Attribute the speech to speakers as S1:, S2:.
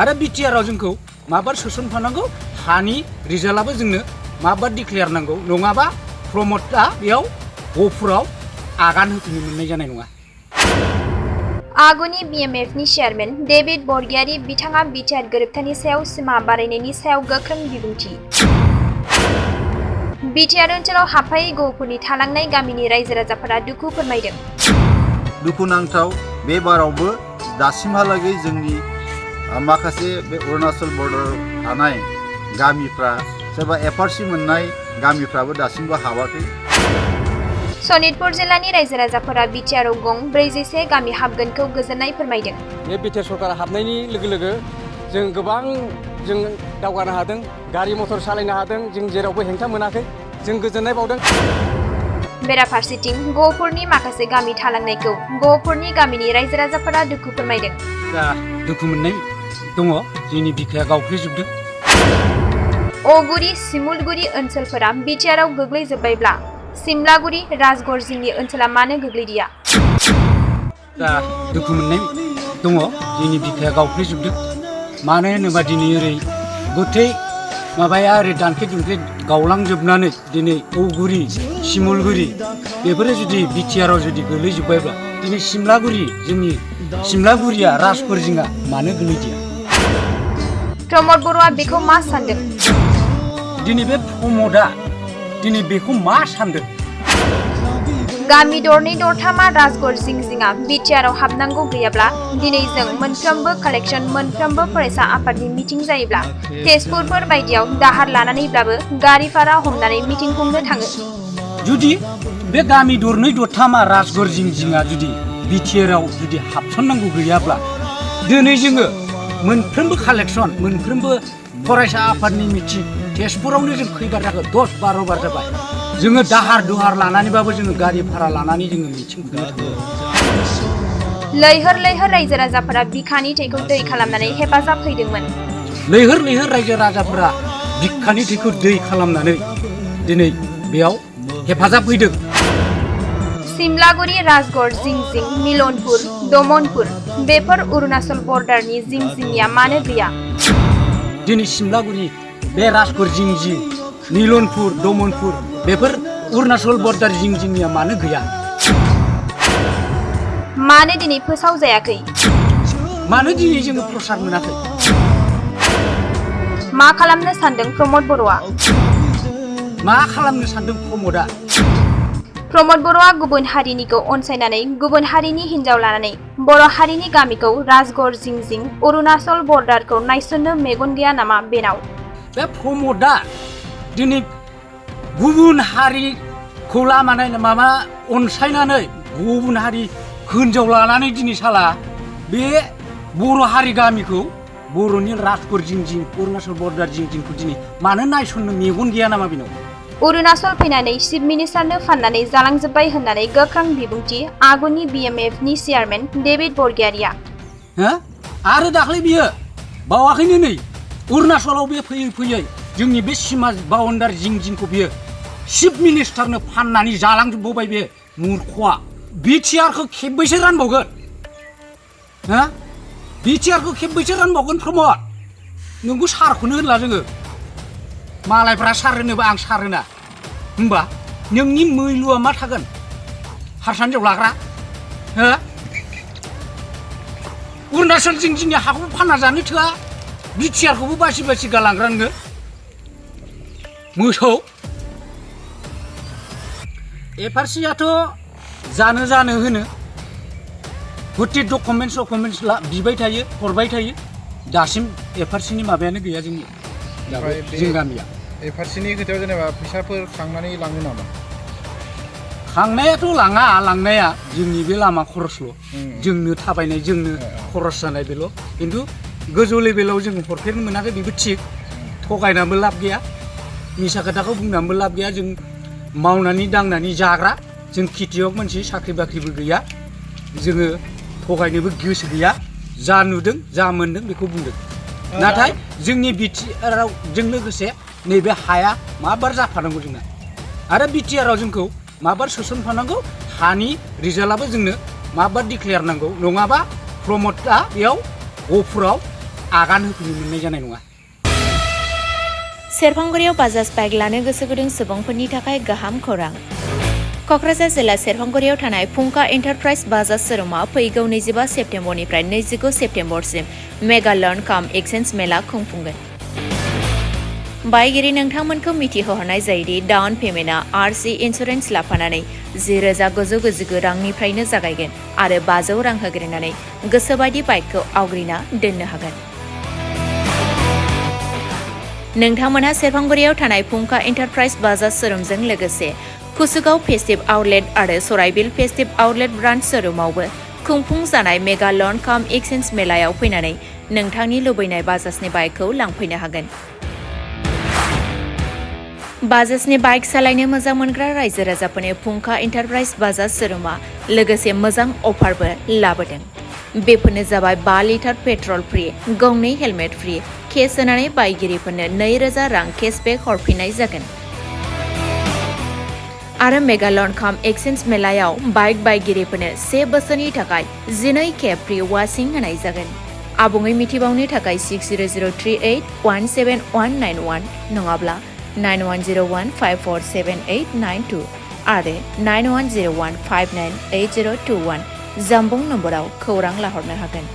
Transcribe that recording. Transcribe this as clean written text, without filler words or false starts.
S1: आरो बिटिआरआव जोंखौ माबार सोसनफानांगौ हानि रिजाल्टआबो जोंनो माबार डिक्लेयार नांगौ नङाबा प्रमटआ बेयाव गफुराव आगान होफैनो मोननाय जानाय नङा।
S2: आगुनि बिएमएफनि चेयारमेन डेभिड बरगयारी बिथाङा बिटिआर गोरोबथानि सायाव सिमा बारायनायनि सायाव गोख्रों बिबुंथि। बिटिआर ओनसोलाव हाबफायै गफुरनि थालांनाय गामिनि रायजो राजाफोरा दुखु फोरमायदों।
S3: दुखुनांथाव बे बारावबो दासिमहालागै जोंनि माखासे बे अरुणाचल बर्डार थानाय गामिफ्रा सोरबा एफआरसि मोननाय गामिफ्राबो दासिमबो हाबाखै।
S2: सनितपुर जिल्लानि रायजो राजाफोरा बिटिआरआव गं 41 गामि हाबगोनखौ गोजोननाय फोरमायदों।
S4: बे बिटिआर सरकारा हाबनायनि लोगो लोगो जों गोबां दावगानो हादों, गारि मथर सालायनो हादों, जों जेरावबो हेंथा मोनाखै, जों गोजोननाय बावदों।
S2: बेराफारसेथिं गफुरनि माखासे गामि थालांनायखौ गफुरनि गामिनि रायजो राजाफोरा दुखु फोरमायदों।
S1: दा दुखु मोननाय दङ, जोंनि बिखाया गावफ्लेजोबदों।
S2: अगुरि सिमुलगुरि ओनसोलफोरा बिटिआरआव गोग्लैजोब्बायब्ला सिमलागुरि राजगड़ जिंनि ओनसोला मानो गोग्लैदिया?
S1: दा दुखु मोननाय दङ, जोंनि बिखाया गावफ्लेजोबदों। मानो होनोबा दिनै ओरै गथै माबाया ओरै दानखे दुनखे गावलांजोबनानै दिनै औगुरि सिमुलगुरि बेफोरो जुदि बिटिआरआव जुदि गोग्लैजोब्बायब्ला दिनै सिमलागुरि जोंनि सिमलागुरिया राजगड़ जिङा मानो गोग्लैदिया?
S2: प्रमद बर'आ बेखौ मा सान्दों?
S1: दिनै बे प्रमदआ दिनै बेखौ मा सान्दों?
S2: गामि दरनै दरथामा राजगड़ जिं जिङा बिटिआरआव हाबनांगौ गैयाब्ला दिनै जों मोनफ्रोमबो कालेक्सन मोनफ्रोमबो फरायसा आफादनि मिटिं जायोब्ला तेजपुरफोर बायदियाव दाहार लानानैब्लाबो गारि भारा हमनानै मिटिं खुंनो थाङो।
S1: जुदि बे गामि दरनै दरथामा राजगड़ जिं जिङा जुदि बिटिआरआव जुदि हाबसननांगौ गैयाब्ला दिनै जोङो मोनफ्रोमबो कालेक्सन मोनफ्रोमबो फरायसा आफादनि मिटिं तेजपुरावनो जों खैबार जाखो 10-12 बार जाबाय। जोङो दाहार दुहार लानानैबाबो जोङो गारि भारा लानानै जोङो मिटिं खुंनो थाङो।
S2: लैहोर लैहोर रायजो राजाफोरा बिखानि थैखौ दै खालामनानै हेफाजाब हैदोंमोन।
S1: लैहोर लैहोर रायजो राजाफोरा बिखानि थैखौ दै खालामनानै दिनै बेयाव हेफाजाब हैदों।
S2: सिमलागुरि राजगड़ जिं जिं मिलनपुर दमनपुर बेफोर अरुणाचल बर्डारनि जिं जिंनिया मानो गैया?
S1: दिनै सिमलागुरि बे राजगड़ जिं जिं मिलनपुर दमनपुर बेफोर अरुणाचल बर्डार जिं जिंनिया मानो गैया?
S2: मानो दिनै फोसाव जायाखै?
S1: मानो दिनै जोङो प्रसाद मोनाखै?
S2: मा खालामनो सान्दों प्रमद बर'आ?
S1: मा खालामनो सान्दों प्रमदआ?
S2: प्रमद बर'आ गुबुन हारिनिखौ अनसायनानै गुबुन हारिनि हिनजाव लानानै बर' हारिनि गामिखौ राजगड़ जिं जिं अरुणाचल बर्डारखौ नायसननो मेगन गैया नामा बेनाव?
S1: बे प्रमदआ दिनै गुबुन हारिखौ लामानाय माबा अनसायनानै गुबुन हारि हिनजाव लानानै दिनै साला बे बर' हारि गामिखौ बर'नि राजगड़ जिं जिं अरुणाचल बर्डार जिं जिंखौ दिनै मानो नायसननो मेगन गैया नामा बेनाव?
S2: अरुणाचल फैनानै चिफ मिनिस्टारनो फाननानै जालांजोब्बाय होननानै गोख्रों बिबुंथि आगुनि बिएमएफनि चेयारमेन डेभिड बरगयारिया।
S1: आरो दाख्लै बियो बावाखैनो नै अरुणाचलाव बे फैयै फैयै जोंनि बे सिमा बाउन्डार जिं जिंखौ बियो चिफ मिनिस्टारनो फाननानै जालांजोबबाय बे मूर्खआ। बिटिआरखौ खेबबैसो रानबावगोन? बिटिआरखौ खेबबैसो रानबावगोन प्रमद? नोंखौ सारखौनो होनला जोङो। मालायफ्रा सार होनोबा आं सार होना। होमबा नोंनि मैलुआ मा थागोन? हारसानजों लाग्रा? अरुणाचल जिं जिंनि हाखौबो फानना जानो थोआ, बिटिआरखौबो बासि बासि गालांग्रा नोङो। मोसौ एफआरसियाथ' जानो होनो गथि डकुमेन्टस बिबाय थायो हरबाय थायो, दासिम एफआरसिनि माबायानो गैया जोंनि गामिया।
S5: एफआरसिनि खोथायाव जेनेबा फैसाफोर खांनानै लाङो नामा?
S1: खांनायाथ' लाङा, लांनाया जोंनि बे लामा खरसल', जोंनो थाबायनाय जोंनो खरस जानाय बेल'। खिन्थु गोजौ लेभेलाव जों हरफेरनो मोनाखै, बेबो थिग। थगायनानैबो लाब गैया, मिसा खोथाखौ बुंनानैबो लाब गैया। जों मावनानै दांनानै जाग्रा, जों खेथियक मानसि, साख्रि बाख्रिबो गैया, जोङो थगायनोबो गोसो गैया। जा नुदों जा मोनदों बेखौ बुंदों। नाथाय जोंनि बिटिआरआव जों लोगोसे नैबे हाया माबार जाफानांगौ जोंना, आरो बिटिआरआव जोंखौ माबार सोसनफानांगौ हानि रिजाल्टआबो जोंनो माबार डिक्लेयार नांगौ, नङाबा प्रमटआ बेयाव गफुराव आगान होफैनो मोननाय जानाय नङा।
S6: सेरफांगुरियाव बाजाज बाइक लानो गोसो गुदुं सुबुंफोरनि थाखाय गाहाम खौरां। क'क्राझार जिल्ला सेरफांगुरियाव थानाय फुंखा एन्टारप्राइज बाजाज शोरुमा फैगौ 25 सेप्तेम्बरनिफ्राय 29 सेप्तेम्बरसिम मेगा लर्न काम एक्सचेन्ज मेला खुंफुंगोन। बायगिरि नोंथांमोनखौ मिथिहोहरनाय जायोदि डाउन पेमेन्टआ आरसि इन्सुरेन्स लाफानानै 10,999 रांनिफ्रायनो जागायगोन आरो 500 रां होग्रोनानै गोसोबायदि बाइकखौ आवग्रिना दोननो हागोन। नोंथांमोनहा सेरफांगुरियाव थानाय फुंखा एन्टारप्राइज बाजाज शोरुमजों लोगोसे कुसुगाव फेस्टिभ आउटलेट आरो सराइबिल फेस्टिभ आउटलेट ब्रान्च शोरुमावबो खुंफुंजानाय मेगा लर्न काम एक्सचेन्ज मेलायाव फैनानै नोंथांनि लुबैनाय बाजाजनि बाइकखौ लांफैनो हागोन। बाजाजनि बाइक सालायनो मोजां मोनग्रा रायजो राजाफोरनो फुंखा एन्टारप्राइज बाजाज शोरुमा लोगोसे मोजां अफारबो लाबोदों। बेफोरनो जाबाय 5 लिटार पेट्रल फ्रि, गंनै हेलमेट फ्रि, केस होनानै बायगिरिफोरनो 2,000 रां केसबेक हरफिननाय जागोन। आरो मेगा लर्न काम एक्सचेन्ज मेलायाव बाइक बायगिरिफोरनो 1 बोसोरनि थाखाय 12 खेब फ्रि वाशिं होनाय जागोन। आबुङै मिथिबावनो थाखाय 6003817191 नङाब्ला 9101547892 आरो 9101598021 जामबुं नम्बराव खौरां लाहरनो हागोन।